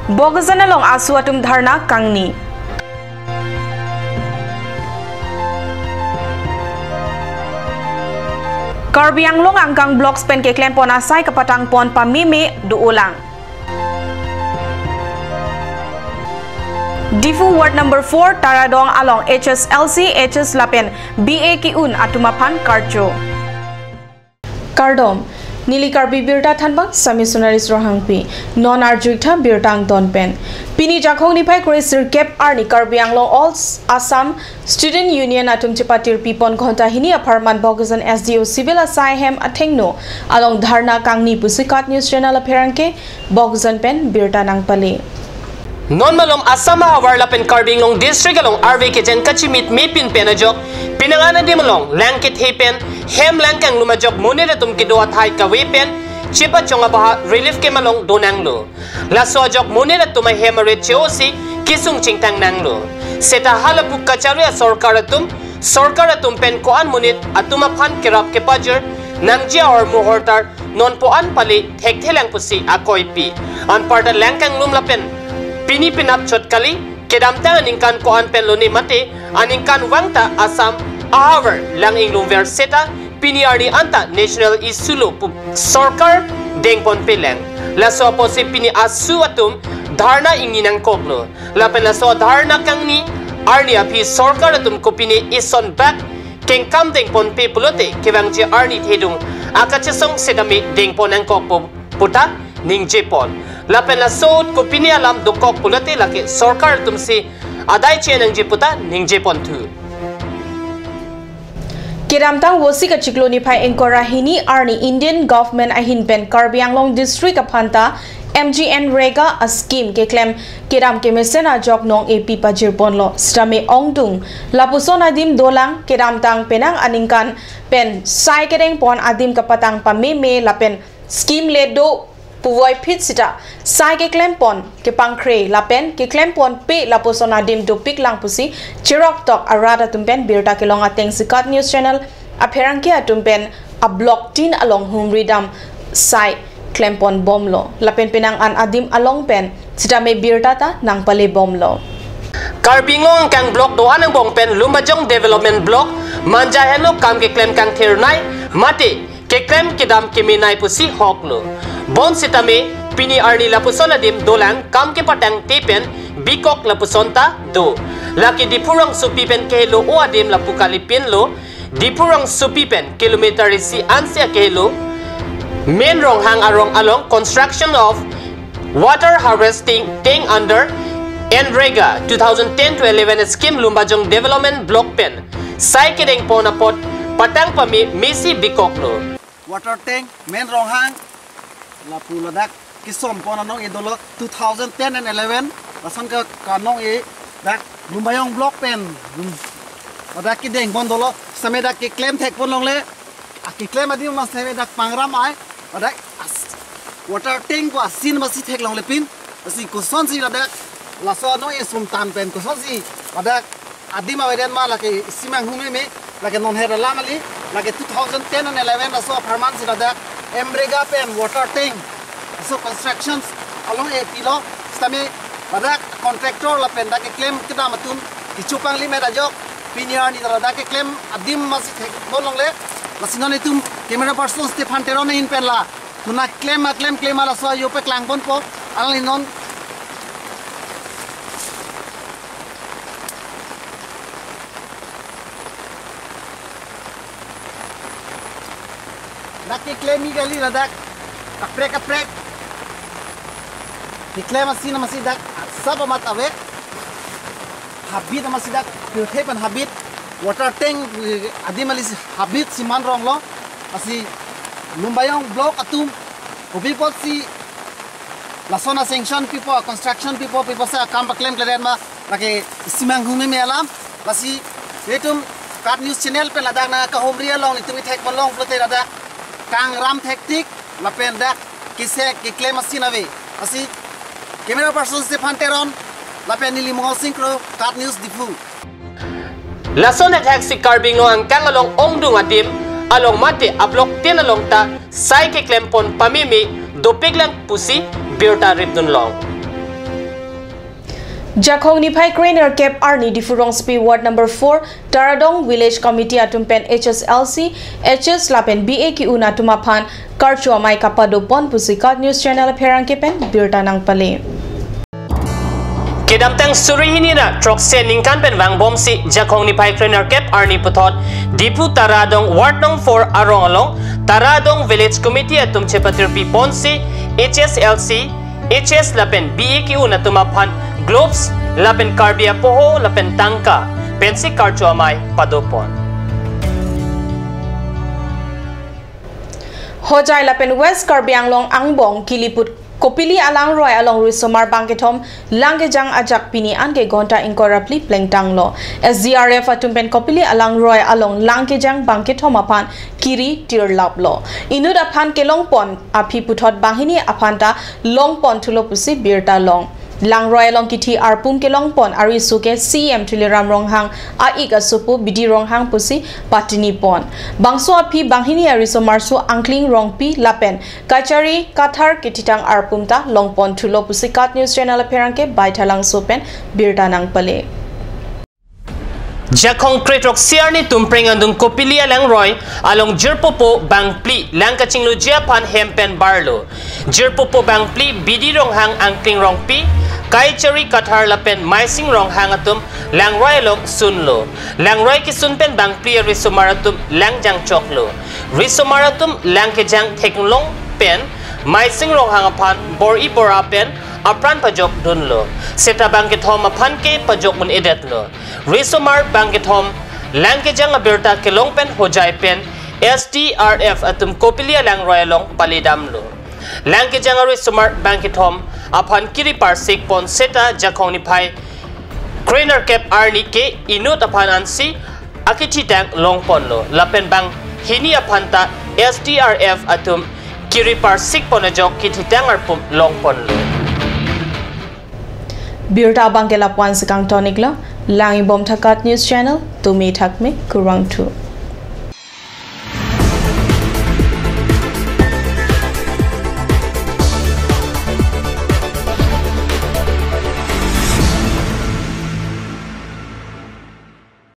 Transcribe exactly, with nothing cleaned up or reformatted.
Bokajan along ASU atum dharna kangni. Karbi Anglong angkang blocks pen keklempon asai kapatangpon pameme do-olang. Diphu Ward number four Taradong along H S L C, H S lapen B A ke-un atum aphan karcho. Kardom, neli Karbi Birta thanbang Sami Sonaris Rohangpi, non arjuitha birta angton pen. Pini Jakhong niphai kre sirkep arni Karbi Anglong All Assam Student Union atum chepatirpipon ghonta hini apharman Bokajan S D O Civil asai hem athengno along dharna kangni pusi KAT News Channel apherangke Bokajan pen birta nangpale. Non malom Assam ahavar lapen Karbi Anglong District along arve kejang kachimit mepin pen ajok penang an adim along lang kethe pen hem lang kanglum ajok monit atum kedo athai kave pen chepachong abaha relief camp along donanglo. Laso ajok monit atum ahem arit che-osi kesung chingtang nanglo. Seta halapu kacharli asorkar atum, sorkar atum pen ko-an monit atum aphan kerap kepajir nangji ahormu ahortar non po-an pale thekthelang pusi akoipi. Anparta lang kanglum lapen pini penap chot kali, kedamtang aningkan ko-an pen lone mate aningkan vangta Assam ahavar lang inglumver seta pini arni anta national issue lo pu sorkar dengponpelang. Laso apotsi pini ASU atum dharna ingni nangkoklo. Lapen laso dharna kangni arni aphi sorkar atum kopine ison bak kengkam dengponpe pulote kevangji arni thedung akachesong setame dengpon nangkokpo puta ningjepon. Lapen laso ahut kopine alam dokok pulote lake sorkar atumsi adai chenangji puta ningjeponthu. Kedamtang Vosik achiklo niphai ingkoi ra hini arni Indian government ahin pen Karbi Anglong District aphanta MGNREGA ascheme keklem kedam kemesen ajok nong-e pi pajirponlo. Sitame ongdung lapuson adim dolang, kedamtang penang aningkan pen sai kedengpon adim kapatang pameme lapen scheme le do puvoiphit sita sai keklempon kepangkre lapen keklemponpe lapuson adim dopiklang pusi cheroktok arat atum pen birta kelong atengsi KAT News Channel apherangke atum pen a-block tin along humri dam sai klemponbomlo. Lapen penang an adim along pen sitame birta ta nangpalebomlo. Karbi Anglong angkang block do-an angbong pen Lumbajong Development Block manja henlo kam keklem kangthirnei mate keklem kedam kemenei pusi hoklo. Bonsitame pini arni lapuson adim dolang, kam kepatangte pen bikok lapuson ta do. Lake Diphu rongsopi pen kehelo o adim lapu kalipinlo. Diphu rongsopi pen kilometer isi ansi akehelo Main Ronghang arong along construction of water harvesting tank under MGNREGA two thousand ten to eleven scheme Lumbajong Development Block pen sai kedengpon apot patang pamemesi bikoklo. Water tank Main Ronghang lapu ladak kesonpon anong-e dolo two thousand ten and eleven, lason ke kanong-e dak Lumbajong Block pen, Lum-, ladak kedengpon dolo, sitame dak keklem thekpon longle, akeklem adim mas sitame dak pangram ai, ladak as-, water tank ko asin masi theklonglepin, lasi kosonsi ladak laso anong-e sumtan pen kosonsi ladak adim avedet ma, lake isi manghumeme, lake non her alam kali, lake two thousand ten and eleven laso apharman si ladak MGNREGA pen water tank laso constructions along-e pilo, sitame ladak contractor lapen dak keklem kedam atum kechupang limit ajok pini arni ladak keklem adim masi thekpon longle, lasi non itum camera person Stephen Teron ahin pen la tuna klem ma klem klem ma laso ajo paklangponpo, alanglinon dak keklem-i kali ladak kaprek kaprek. Keklem asin masi dak asap amat ave. Habit masi dak pirthe pen habit. Water tank, eh, adim alisi habit si man ronglo. Lasi Lumbajong Block atum kopi apotsi lason a-sanction pipo, construction pipo, pi apotsi akam paklemkledet ma, lake isi manghumeme alam, lasi itum KAT News Channel pen ladak nangkahumri along itum ithekpon long pulote ladak kangram thektik, lapen dak kese keklem asin ave. Lasi camera person Stephen Teron, lapen neli Mongol Sing Kro, KAT News Diphu. Lason athak si Karbi Anglong angkang along ongdung adim along mate a-block tin along ta sai keklempon pameme dopiklang pusi birta ripdunlong. Jakhong niphai krenerkep arni Diphu rongsopi ward number four Taradong village committee atum pen H S L C, H S lapen B A ke-un atum aphan karcho amei kapado pon pusi KAT News Channel apherangke pen birta nangpale. Kedamtang suri hini ra throksi aningkan pen vangbomsi Jakhong niphai krenerkep arni puthot Diphu Taradong ward number four arong along Taradong village committee atum chepatirpi ponsi H S L C, H S lapen B A ke-un atum aphan gloves lapen Karbi apoho lapen tangka pensi karcho amei pado pon. Hojai lapen West Karbi Anglong angbong Kiliput Kopili alangroi along risomar bangkethom lang kejang ajak pini anke ghonta ingkoi ra phli plengtanglo. S D R F atum pen Kopili alangroi along lang kejang bangkethom aphan kiri tirlaplo. Inut aphan kelongpon aphi puthot banghini aphan ta longpon thulo pusi birta long. Langroi along kithi arpum kelongpon ariso ke C E M Tuliram Ronghang a-ik asopo Bidi Ronghang pusi patini pon. Bangso aphi banghini arisomar so Angkling Rongpi lapen Kachari Kathar kithitang arpum ta longpon thulo pusi KAT News Channel apherangke Baithalangso pen birta nangpale. Jakhong krenerkep arni Tumpreng andung Kopili alangroi along jirpopo bangphli lang kachingluji aphan hem pen barlo. Jirpopo bangphli Bidi Ronghang, Angkling Rongpi, Kaichari Kathar lapen Maising Ronghang atum langroi along sunlo. Langroi kesun pen bangphli arisomar atum lang jangchoklo. Risomar atum lang kejang theklong pen Maising Ronghang aphan bor-i bor-a pen apran pajokdunlo. Seta bangkethom aphan ke pajok un-edetlo. Risomar bangkethom lang kejang abirta kelong pen Hojai pen S D R F atum Kopili alangroi along paledamlo. Lang kejang arisomar bangkethom aphan kiri parsik pon seta Jakhong niphai krenerkep arni ke inut aphan ansi akithitang longponlo. Lapen banghini aphan ta S D R F atum kiri parsik pon ajok kithitang arpum longponlo. Birta abangke lapu-ansi kangtoniklo. Langibom tha KAT News Channel, tumi thakme kurvangthu.